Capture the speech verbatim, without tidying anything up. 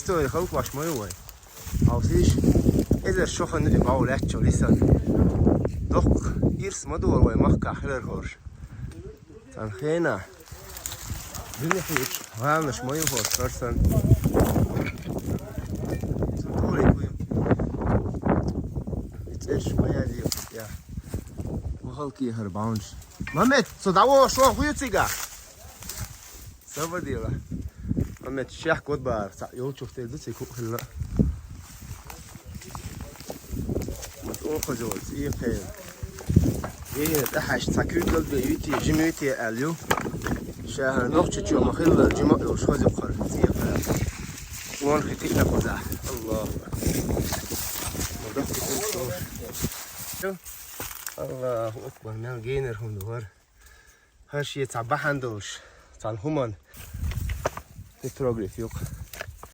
Истори халкъ ваш ма ю вай. Алсиш, эзар шохан и бау ляччо лисан. Докх ирс ма дур вай махка хилар хорш. Цан хена. Дуня хич, главное, ма ю хорш харсан. Цутури куй. Ицеш моя дия. Махал ки хар баунш. Мамед, со даво шо хуй цига. Сабадила. Амет шах код бар, са ёлчух те дуци ку хилла. Мат он хозо, и хе. Е, да хаш, са куй гал бе юти, жим юти ал ю. Шах нохчу чу ма хилла, жим ма ёлш хозо хар. И хе. Он хити на хоза. Аллах. Аллаху акбар, мен гейнер хун дугар. Хаш е ца бахан долш, цан хуман. Петроглиф юк.